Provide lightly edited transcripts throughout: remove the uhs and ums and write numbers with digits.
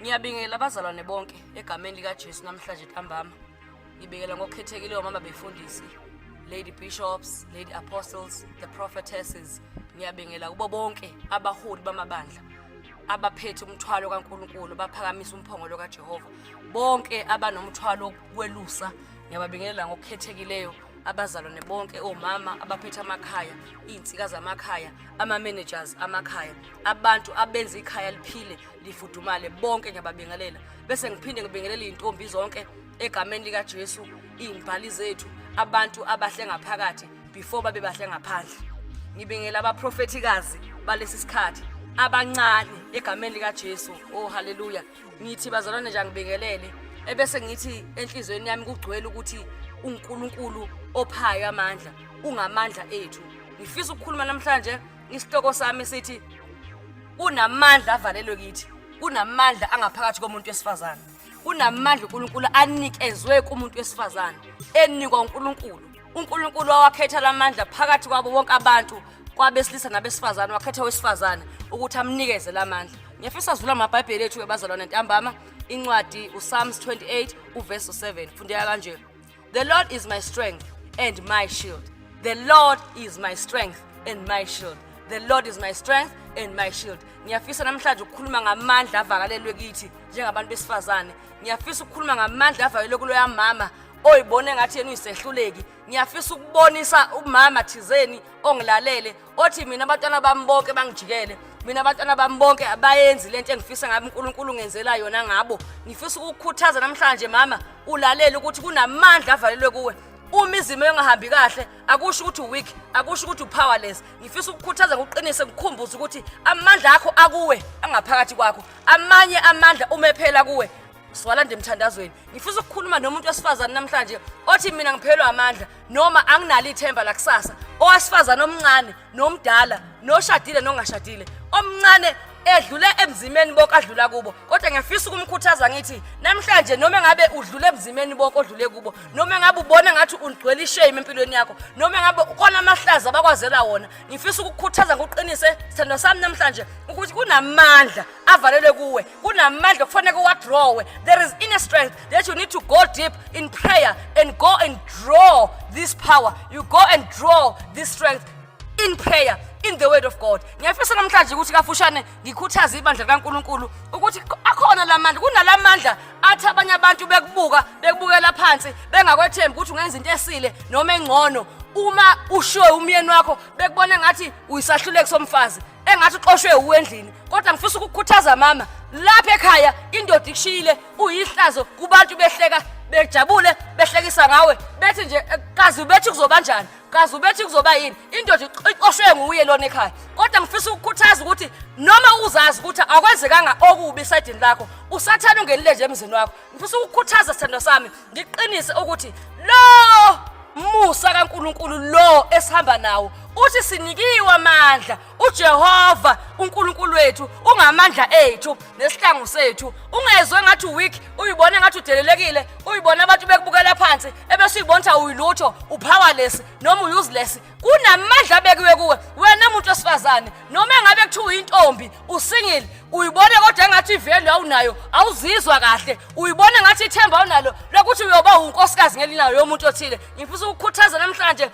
Ngiyabingela abazalwane bonke egameni likaJesu namhlanje ntambama. Ngibingela ngokukhethekile omama befundisi, lady bishops, lady apostles, the prophetesses. Ngiyabingela kubo bonke abaholi bamabandla abaphethe umthwalo kaNkulunkulu baphakamisa umphongolo kaJehova. Bonke abanomthwalo wokwelusa ngiyababingelela ngokukhethekileyo abazalwane bonke omama abaphethe amakhaya, iy'nsika zamakhaya, ama-managers amakhaya, abantu abenza ikhaya liphile lifudumale bonke ngiyababingelela bese ngiphinde ngibingelele iy'ntombi zonke egameni likaJesu iy'mbali zethu abantu abahle ngaphakathi before babe bahle ngaphandle ngibingela abaprofethikazi balesi sikhathi abancane egameni likaJesu oh haleluya ngithi bazalwane nje angibingelele ebese ngithi enhlizweni yami kugcwele ukuthi uNkulunkulu ophayo amandla ungamandla ethu ngifisa ukukhuluma namhlanje isihloko sami sithi kunamandla avalelwe kithi kunamandla angaphakathi komuntu wesifazane kunamandla uNkulunkulu anikezwe kumuntu wesifazane enikwa uNkulunkulu uNkulunkulu wawakhetha lamandla phakathi kwabo bonke abantu kwabesilisa nabesifazane wakhetha owesifazane ukuthi amnikeze lamandla ngiyafisa zula amabhayibheli ethu ebazalwane ntambama incwadi uPsalms 28 uverse 7 fundeka kanje. The Lord is my strength and my shield. The Lord is my strength and my shield. The Lord is my strength and my shield. Ngiyafisa namhlanje ukukhuluma ngamandla avakalelwe kithi njengabantu besifazane. Ngiyafisa ukukhuluma ngamandla avakalelwe kuloya mama oyibone ngathi yena uyisehluleki. Ngiyafisa ukubonisa umama thizeni ongilalele othi mina abantwana bami bonke bangijikele mina abantwana bami bonke abayenzi lento engifisa ngabe uNkulunkulu ngenzela yona ngabo ngifisa ukukukhuthaza namhlanje mama ulalele ukuthi kunamandla avalelwe kuwe uma izimo engahambi kahle akusho ukuthi weak akusho ukuthi upowerless ngifisa ukukhuthaza ngokuqinise ngikukhumbuze ukuthi amandla akho akuwe angaphakathi kwakho amanye amandla uma ephela kuwe siwalanda emthandazweni ngifisa ukukhuluma nomuntu wesifazane namhlanje othi mina ngiphelwa amandla noma anginalo ithemba lakusasa owesifazane omncane nomdala noshadile nongashadile omncane edlule emzimeni bonke adlula kubo kodwa ngiyafisa ukumkhuthaza ngithi namhlanje noma ngabe udlule emzimeni bonke odlule kubo noma ngabe ubona ngathi ugcwele ishame empilweni yakho noma ngabe kona amahlaza abakwazela wona ngifisa ukukukhuthaza ngokuqinise sithandwa sami namhlanje ukuthi kunamandla avalelwe kuwe kunamandla okufanele uwadrawe. There is inner strength that you need to go deep in prayer and go and draw this power. You go and draw this strength in prayer, in the word of God. Ngiyafisa namhlanje ukuthi kafushane ngikhuthaze ibandla likaNkulunkulu ukuthi akhona lamandla kunalamandla athi abanye abantu bekubuka bekubukela phansi bengakwethembi ukuthi ungenza into esile noma engcono uma ushiwe umyeni wakho bekubona ngathi uyisahluleki somfazi engathi uxoshwe uwe endlini kodwa ngifisa ukukukhuthaza mama lapha ekhaya indoda ikushiyile uyihlazo kubantu behleka bejabule behlekisa ngawe bethi nje eh, kazi bethi kuzoba njani kazi ubethi kuzoba yini indoda ixoshwe nguye lona ekhaya kodwa ngifisa ukukhuthaza ukuthi noma uzazi ukuthi akwenzekanga okubi esayidini lakho usathane ungenile nje emzini wakho ngifisa ukukhuthaza sithandwa sami ngiqinise ukuthi lo musa kaNkuluNkulu lo esihamba nawo uthi sinikiwe amandla uJehova uNkulunkulu wethu ungamandla ethu nesihlangu sethu ungezwe ngathi weak uyibona ngathi udelelekile uyibona abantu bekubukela phansi ebese uyibona ukuthi awuyilutho upowerless noma useless kunamandla abekiwe kuwe wena muntu wesifazane noma engabe kuthiwa uyintombi usingile uyibona kodwa engathi ivelu awunayo awuzizwa kahle uyibona ngathi ithemba awunalo lokuthi uyoba unkosikazi ngelinayo yomuntu othile ngifisa ukukhuthaza namhlanje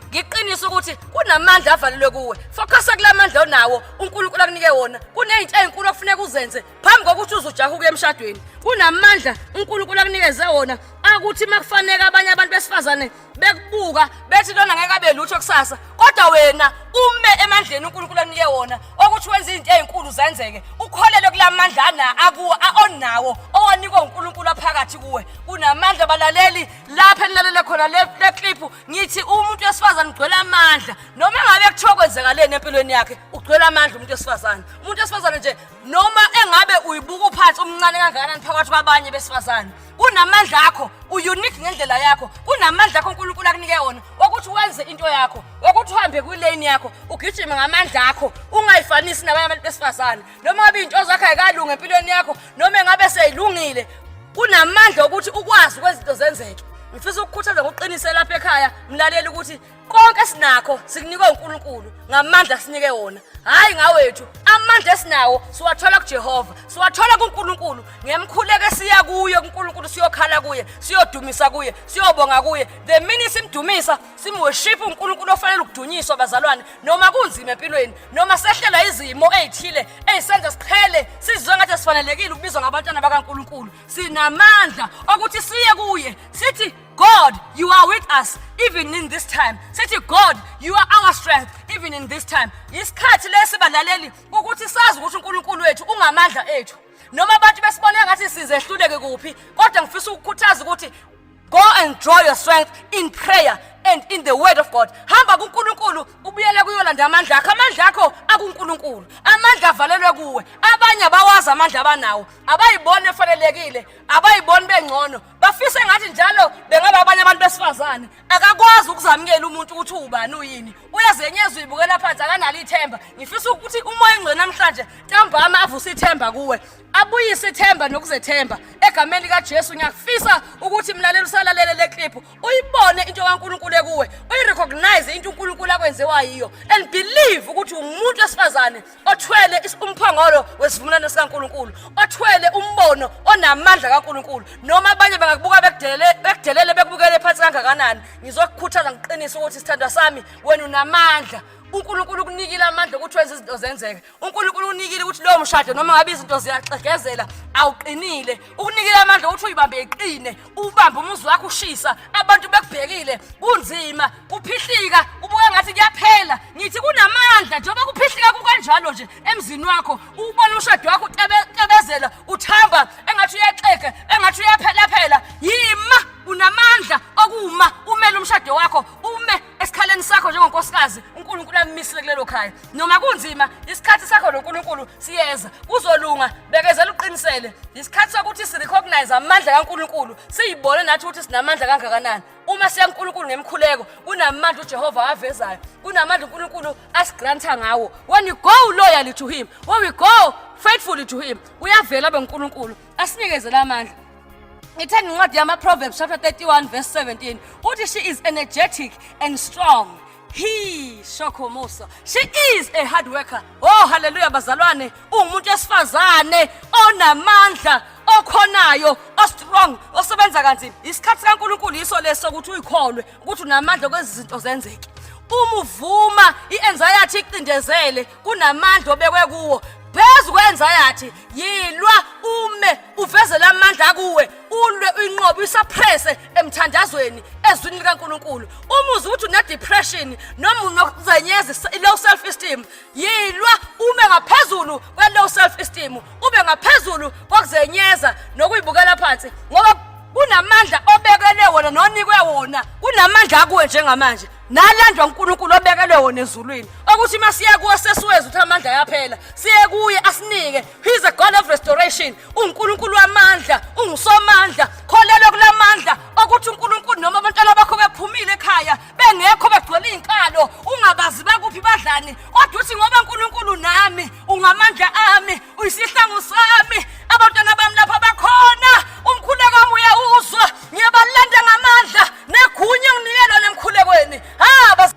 ngiqinise ukuthi kunamandla avalelwe kuwe focusa kulamandla onawo uNkulunkulu akunike wona kunezinto ezinkulu okufuneka uzenze phambi kokuthi uzojaha ukuya emshadweni kunamandla uNkulunkulu akunikeze wona akuthi makufanele abanye abantu besifazane bekubuka bethi lona ngeke abe lutho kusasa kodwa wena ume emandleni uNkulunkulu anike wona okuthi wenze izinto ezinkulu zenzeke ukholelwe kulamandla ana akuwo onawo owanikwa uNkulunkulu aphakathi kuwe kunamandla balaleli lapha enilalele khona le clip ngithi umuntu wesifazane ugcwele amandla noma ngabe kuthiwa kwenzekaleni empilweni yakhe ugcwele amandla umuntu wesifazane umuntu wesifazane nje noma engabe uyibuka uphansi umncane kangakanani phakathi kwabanye besifazane kunamandla akho u-unique ngendlela yakho kunamandla akho uNkulunkulu akunike wona wokuthi wenze into yakho wokuthi uhambe kwilane yakho ugijime ngamandla akho ungayifanisi nabanye abantu besifazane noma ngabe izinto zakho ayikalungi empilweni yakho noma engabe seyilungile kunamandla okuthi ukwazi ukwenza izinto zenzeke. Ngifisa ukukhuthaza ngokuqinise lapha ekhaya mlaleli ukuthi konke esinakho sikunikwe uNkulunkulu ngamandla sinike wona, hayi ngawethu. Amandla esinawo siwathola kuJehova, siwathola kuNkulunkulu ngemkhuleko esiya kuyo kuNkulunkulu, siyokhala kuye, siyodumisa kuye, siyobonga kuye. The minute simdumisa, simworship uNkulunkulu ofanele ukudunyiswa, bazalwane, noma kunzima empilweni, noma sehlela izimo ezithile ezisenza siqhele, sizizwe ngathi sifanelekile ukubizwa ngabantwana bakaNkulunkulu, sinamandla okuthi siye kuye sithi, "God, you are with us even in this time." Sithi, "God, you are our strength even in this time." Isikhathi lesi, balaleli, ukuthi sazi ukuthi uNkulunkulu wethu ungamandla ethu. Noma abantu besibone ngathi sizehluleke kuphi, kodwa ngifisa ukukhuthaza ukuthi go and draw your strength in prayer and in the word of God. Hamba kuNkulunkulu, ubuyele kuyolanda amandla akho. Amandla akho akuNkulunkulu, amandla avalelwe kuwe. Abanye abawazi amandla abanawo, abayiboni efanelekile, abayiboni bengcono, bafise ngathi njalo bengaba abanye abantu besifazane. Akakwazi ukuzamukela umuntu ukuthi ubani, uyini, uyazenyeza, uyibukela phansi, akanalo ithemba. Ngifisa ukuthi uMoya oNgcwele namhlanje ntambama avuse ithemba kuwe, abuyise ithemba nokuzethemba egameni likaJesu. Ngiyakufisa ukuthi, mlaleli, usalalele le clip, uyibone into kaNkulunkulu ekuwe, uyirecognize into uNkulunkulu akwenze wayiyo and believe ukuthi umuntu wesifazane othwele umphongolo wesivumelwano sikaNkulunkulu, othwele umbono onamandla kaNkulunkulu. Noma abanye bangakubuka bekudelele, bekudelele, bekubukele phansi kangakanani, ngizokukhuthaza ngiqinise ukuthi, sithandwa sami, wena unamandla. UNkulunkulu ukunikile amandla ukuthi wenze izinto zenzeke. UNkulunkulu unikile ukuthi lowo mshado, noma ngabe izinto ziyaxegezela, awuqinile. Ukunikile amandla ukuthi uyibambe iqine, ubambe umuzi wakho ushisa, abantu bekubhekile, kunzima, kuphihlika, ubuka ngathi kuyaphela. Ngithi kunamandla njengoba kuphihlika kukanjalo nje emzini wakho, ubona umshado wakho utebezela, uthamba engathi uyaxega, engathi uyaphela phela. Yima, unamandla okuma umele umshado wakho, ume esikhaleni sakho njengonkosikazi uNkulunkulu ammisile kulelo khaya. Noma kunzima, isikhathi sakho noNkulunkulu siyeza, kuzolunga. Bekezela, uqinisele. Isikhathi sokuthi sirecognize amandla kaNkulunkulu, siyibone nathi ukuthi sinamandla kangakanani. Uma siya kuNkulunkulu ngemkhuleko, kunamandla uJehova avezayo, kunamandla uNkulunkulu asigranta ngawo. When you go loyally to him, when we go faithfully to him, uyavela beNkulunkulu asinikeze lamandla. Ngithanda incwadi yama-Proverbs chapter 31 verse 17, uthi, "She is energetic and strong." He shokomosa, she is a hard worker. Oh, haleluya, bazalwane. Uwumuntu wesifazane onamandla, okhonayo, ostrong, osebenza kanzima. Isikhathi sikaNkulunkulu yiso leso sokuthi uyikholwe ukuthi unamandla kwezi zinto zenzeke. Uma uvuma i-anxiety icindezele, kunamandla obekwe kuwo phezu kwe-anxiety. Yilwa, ume, uvezele amandla kuwe, ulwe, uyinqobe, uyisuppresse emthandazweni, ezwini likaNkulunkulu. Uma uzwa ukuthi une-depression noma unokuzenyeza, i-low self esteem, yilwa, ume ngaphezulu kwe-low self esteem, ube ngaphezulu kokuzenyeza nokuyibukela phansi, ngoba kunamandla obekelwe wona nonikwe wona. Kunamandla akuwe njengamanje nalandwa uNkulunkulu, obekelwe wona ezulwini, okuthi masiya kuwe sesiweza ukuthi amandla ayaphela, siye kuye asinike. He is a God of restoration. UNkulunkulu wamandla, ungusomandla. Kholelwa kulamandla okuthi uNkulunkulu, noma abantwana bakho bephumile ekhaya, bengekho, begcwele izinkalo, ungabazi bakuphi, badlani, kodwa uthi, "Ngoba uNkulunkulu nami, ungamandla ami, uyisihlangu sami. Abantwana bami lapha bakhona, umkhuleko wami uyawuzwa, ngiyabalanda ngamandla negunya nginikelwa nemkhulekweni." Ha,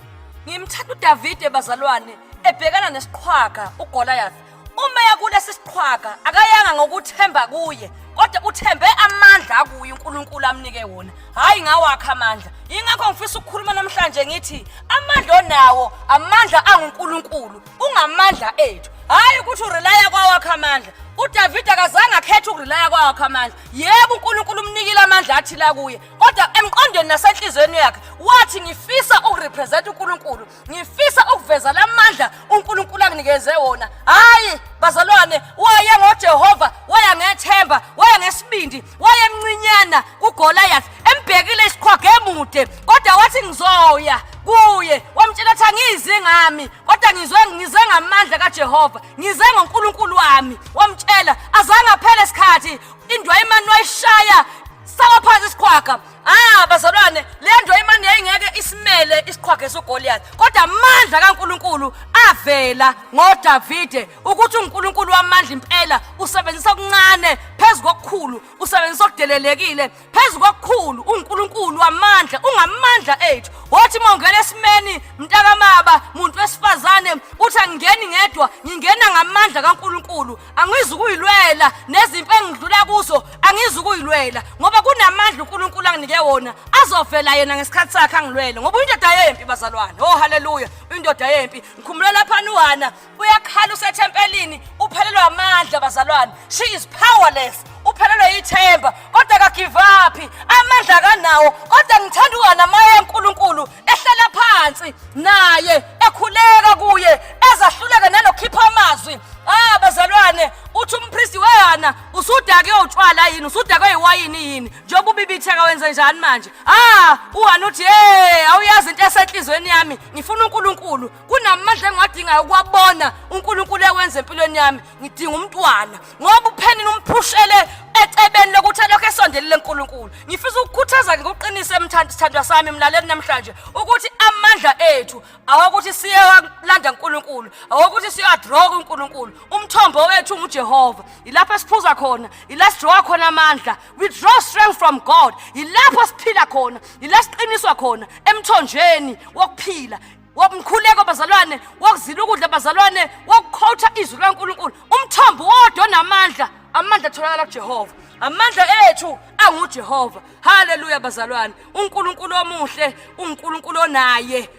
ngimthanda uDavide, bazalwane, ebhekana nesiqhwaga uGoliath. Uma yakulesi siqhwaga, akayanga ngokuthemba kuye, kodwa uthembe amandla akuye uNkulunkulu amnike wona, hayi ngawakhe amandla. Ingakho ngifisa ukukhuluma namhlanje ngithi amandla onawo, amandla anguNkulunkulu, ungamandla ethu, hayi ukuthi urelya kwawakhe amandla. uDavid akazange akhethe ukurelya kwawakhe amandla. Yebo, uNkulunkulu umnikile amandla athila kuye, kodwa emqondweni nasenhliziyweni yakhe wathi, "Ngifisa ukurepresent uNkulunkulu, ngifisa ukuveza lamandla uNkulunkulu anginikeze wona." Hayi bazalwane, waya ngoJehova, waya ngethemba, waya ngesibindi. Wayemncinyana kuGoliath, embhekile isiqhwaga emude, kodwa wathi, "Ngizoya kuye." Wamtshela athi, "Angizi ngami, kodwa ngizwe ngize ngamandla kaJehova, ngize ngoNkulunkulu wami." Wamtshela, azange aphele isikhathi, indwayimani wayishaya, sawa phansi isiqhwaga. Ah bazalwane, le ndwayimani yayingeke isimele isiqhwaga soGoliath, kodwa amandla kaNkulunkulu avela ngoDavide ukuthi uNkulunkulu wamandla impela usebenzisa okuncane phezu kokukhulu. okukhulu usebenzisa okudelelekile. Phezu kokukhulu uNkulunkulu wamandla, ungamandla ethu. Wothi uma ungena esimeni mntakamaba, muntu wesifazane, uthi angingeni ngedwa, ngingena ngamandla kaNkulunkulu. Angizukuyilwela nezimpi engidlula kuzo, angizukuyilwela ngoba kunamandla uNkulunkulu anginike wona, azovela yena ngesikhathi sakhe angilwele, ngoba uyindoda yempi bazalwane. Oh haleluya, uyindoda yempi. Ngikhumbula lapha uHana uyakhala usethempelini, uphelelwa amandla bazalwane. She is powerless, uphelelwe ithemba, kodwa ka-give up, amandla akanawo. Kodwa ngithanda uHana maya uNkulunkulu ehlala phansi naye ekhuleka kuye, ezahluleka nanokhipha amazwi. Ah bazalwane, uthi umpristi wehana, usudake utshwala yini, usudake iwayini yini, njengoba ubibitheka wenze njani manje? Ah, uHana uthi, hey, awuyazi into esenhlizweni yami, ngifuna uNkulunkulu, kunamandla engiwadingayo ukwabona uNkulunkulu ewenza empilweni yami, ngidinga umntwana. Ngoba uPhenina umphushele ecebeni lokuthi alokhu esondelile uNkulunkulu. Ngifisa ukukhuthaza ngokuqinisa emthandwa sami mlaleli namhlanje ukuthi amandla ethu awokuthi siyewalanda uNkulunkulu, awokuthi siyadraw kuNkulunkulu. Umthombo wethu nguJehova, ilapho esiphuza khona, ila sidraw khona amandla. We draw strength from God. Ilapho siphila khona, ila siqiniswa khona, emthonjeni wokuphila, womkhuleko bazalwane, wokuzila ukudla bazalwane, wokukhotha izwi likaNkulunkulu. Umthombo wodwa onamandla, amandla atholakala kuJehova. Amandla ethu anguJehova. Haleluya bazalwane, uNkulunkulu omuhle, uNkulunkulu onaye.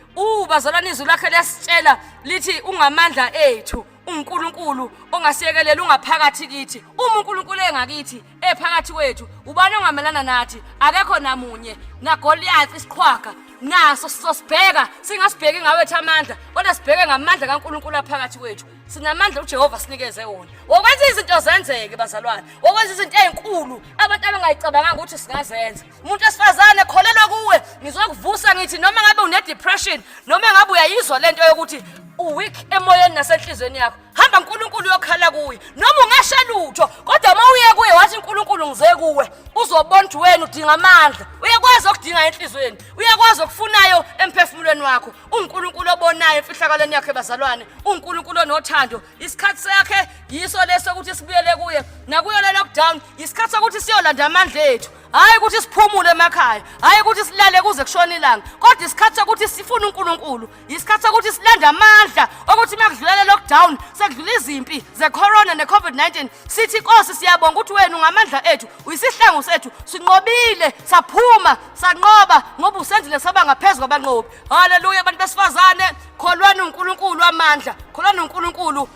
Bazalwane, izwi lakhe liyasitshela lithi ungamandla ethu, uNkulunkulu ongasiyekelela, ungaphakathi kithi. Uma uNkulunkulu engakithi, ephakathi kwethu, ubani ongamelana nathi? Akekho namunye. NaGoliath isiqhwaga naso sizosibheka, singasibheki ngawethu amandla, kodwa sibheke ngamandla kaNkulunkulu aphakathi kwethu. Sinamandla uJehova sinikeze wona wokwenza izinto zenzeke bazalwane, wokwenza izinto ey'nkulu abantu abangayicabanganga ukuthi singazenza. Umuntu wesifazane, kholelwa kuwe, ngizokuvusa ngithi noma ngabe une-depression, noma ngabe uyayizwa lento yokuthi uweak emoyeni nasenhlizweni yakho, hamba uNkulunkulu uyokhala kuye. Noma ungasho lutho, kodwa uma uye kuye wathi uNkulunkulu ngize kuwe, uzobona ukuthi wena udinga amandla. Uyakwazi okudinga enhlizweni, uyakwazi okufunayo emphefumulweni wakho. UNkulunkulu obonayo emfihlakalweni yakhe bazalwane, uNkulunkulu onothando. Isikhathi sakhe yiso leso ukuthi sibuyele kuye. Nakuyo le lockdown isikhathi sokuthi siyolanda amandla ethu, hhayi ukuthi siphumule emakhaya, hhayi ukuthi silale kuze kushone ilanga, kodwa isikhathi sokuthi sifune uNkulunkulu, isikhathi sokuthi silande amandla okuthi uma kudlula le lockdown, sekudlula izimpi ze-corona ne-COVID-19, sithi Nkosi siyabonga ukuthi wena ungamandla ethu, uyisihlangu sethu, sinqobile, saphuma sanqoba, ngoba usenzile saba ngaphezu kwabanqobi. Haleluya abantu besifazane, kholwani uNkulunkulu amandla, kholwani uNkulunkulu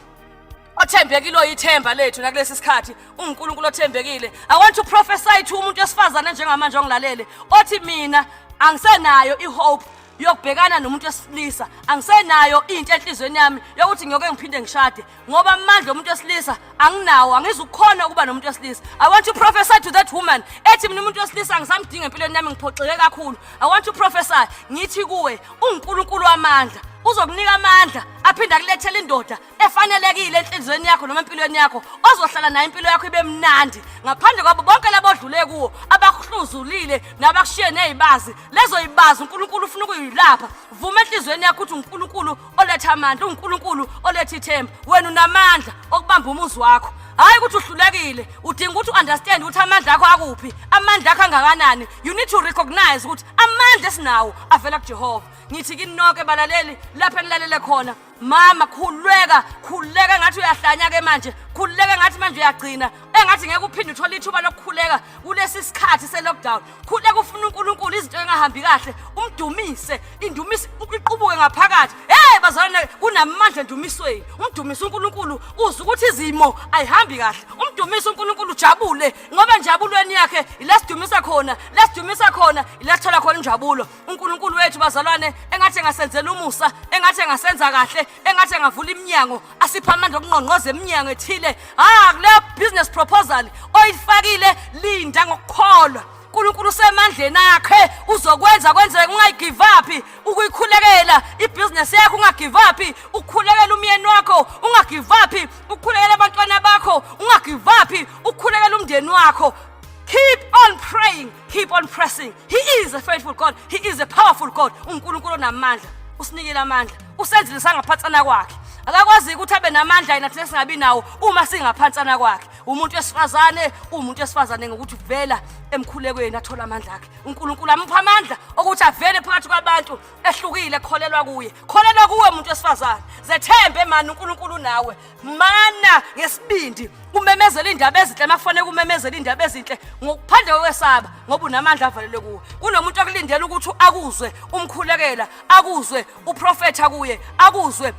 othembekile, oyithemba lethu nakulesi sikhathi, uNkulunkulu othembekile. I want to prophesy to umuntu wesifazane njengamanje ongilalele, othi mina angisenayo ihope yokubhekana nomuntu wesilisa, angisenayo into enhlizweni yami yokuthi ngiyoke ngiphinde ngishade, ngoba amandla omuntu wesilisa anginawo, angizukukhona ukuba nomuntu wesilisa. I want to prophesy to that woman ethi mina umuntu wesilisa angisamdinga empilweni yami, ngiphoxeke kakhulu. I want to prophesy, ngithi kuwe uNkulunkulu wamandla uzokunika amandla, aphinde akulethele indoda efanelekile enhlizweni yakho noma empilweni yakho, ozohlala nayo impilo yakho ibe mnandi, ngaphandle kwabo bonke labo odlule kuwo abakuhluzulile nabakushiye nezibazi. Lezo yibazi uNkulunkulu ufuna ukuyilapha. Vuma enhlizweni yakho ukuthi uNkulunkulu oletha amandla, uNkulunkulu oletha ithemba. Wena unamandla okubamba umuzi wakho, hhayi ukuthi uhlulekile. Udinga ukuthi u-understand ukuthi amandla akho akuphi, amandla akho angakanani. You need to recognize ukuthi amandla esinawo avela kuJehova. Ngithi kini nonke balaleli lapho enilalele khona, mama khululeka, khululeka engathi uyahlanya-ke manje, khululeka engathi manje uyagcina, engathi ngeke uphinde uthole ithuba lokukhuleka kulesi sikhathi se-lockdown. Khuleka ufuna uNkulunkulu, izinto engahambi kahle umdumise, indumise iqubuke ngaphakathi. Hey bazalwane, kunamandla endumisweni. Umdumise uNkulunkulu uzwe ukuthi izimo ayihambi kahle, umdumise uNkulunkulu ujabule, ngoba enjabulweni yakhe ila sidumisa khona, la sidumisa khona ila sithola khona injabulo. uNkulunkulu wethu bazalwane engathi engasenzela umusa, engathi engasenza kahle, engathi engavula iminyango, asipha amandla okungqongqoza eminyango ethile. Ah, kuleyo business proposal oyifakile, linda ngokukholwa, uNkulunkulu usemandleni akhe, uzokwenza kwenzeke. Ungayigive up ukuyikhulekela ibhizinesi yakho, ungagive up ukukhulekela umyeni wakho, ungagive up ukukhulekela abantwana bakho, ungagive up ukukhulekela umndeni wakho. Keep on praying, keep on pressing. He is a faithful God, he is a powerful God. UNkulunkulu onamandla, usinikile amandla, usenzile sangaphathana kwakhe. Akakwazi ukuthi abe namandla yena thina singabi nawo uma singaphansana kwakhe. Umuntu wesifazane, umuntu wesifazane ngokuthi vela emkhulekweni athola amandla akhe. uNkulunkulu amupha amandla okuthi avele phakathi kwabantu ehlukile kholelwa kuye. Kholelwa kuwe umuntu wesifazane. Zethembe mani uNkulunkulu nawe. Mana ngesibindi umemezele indaba ezinhle makufanele kumemezele indaba ezinhle ngokuphandle kokwesaba ngoba unamandla avalelwe kuwe. Kunomuntu okulindela ukuthi akuzwe umkhulekela, akuzwe uprofetha kuye, akuzwe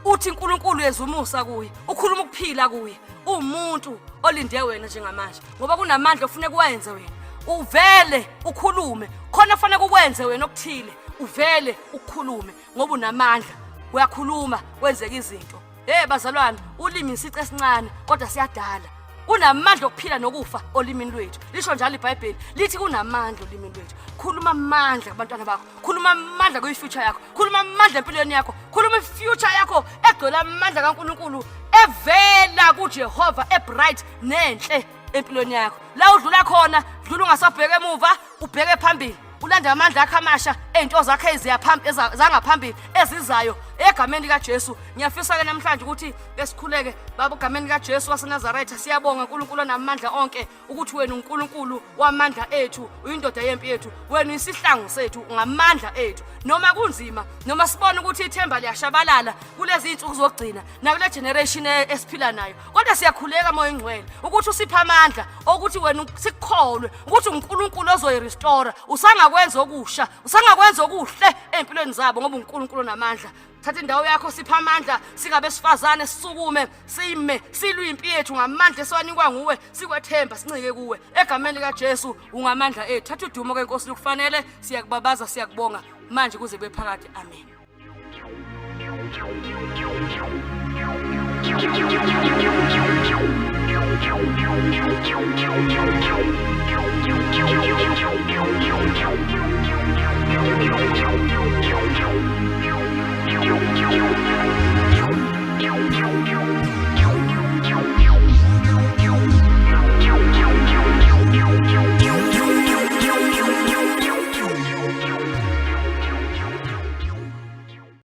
uthi uNkulunkulu yenza umusa kuye, ukhuluma ukuphila kuye. Umuntu olinde wena njengamanje ngoba kunamandla ofuneka uwenze wena. Uvele ukhulume khona fanele ukwenze wena okuthile, uvele ukukhulume ngoba unamandla. Uyakhuluma kwenzeka izinto. Hey bazalwane, ulimi isici esincane kodwa siyadala. Kunamandla okuphila nokufa olimini lwethu. Lisho njalo iBhayibheli, lithi kunamandla olimini lwethu. Khuluma amandla kubantwana bakho, khuluma amandla kwi-future yakho, khuluma amandla empilweni yakho, khuluma i-future yakho egcwele amandla kaNkulunkulu evela kuJehova ebright nenhle empilweni yakho. La udlula khona, dlula ungasabheke emuva, ubheke phambili. Ulanda amandla akhe amasha ezinto zakhe eziya phambili zangaphambili ezizayo egameni likaJesu. Ngiyafisa ke namhlanje ukuthi besikhuleke baba egameni likaJesu waseNazaretha. Siyabonga uNkulunkulu onamandla onke ukuthi wena uNkulunkulu wamandla ethu, uyindoda yempi yethu, wena uyisihlangu sethu ngamandla ethu. Noma kunzima, noma sibona ukuthi ithemba liyashabalala kulezi insuku zokugcina nakule generation esiphila nayo, kodwa siyakhuleka moya ingcwele ukuthi usiphe amandla okuthi wena sikukholwe ukuthi uNkulunkulu ozoyirestore, usangakwenza okusha, usangakwenza okuhle empilweni zabo ngoba uNkulunkulu onamandla. Thatha indawo yakho, sipha amandla singabesifazane, sisukume sime silwe impi yethu ngamandla esiwanikwa nguwe, sikwethemba sincike kuwe egameni likaJesu. Ungamandla ethu, thatha udumo ke Nkosi lukufanele. Siyakubabaza, siyakubonga manje kuze kube phakade. Amen.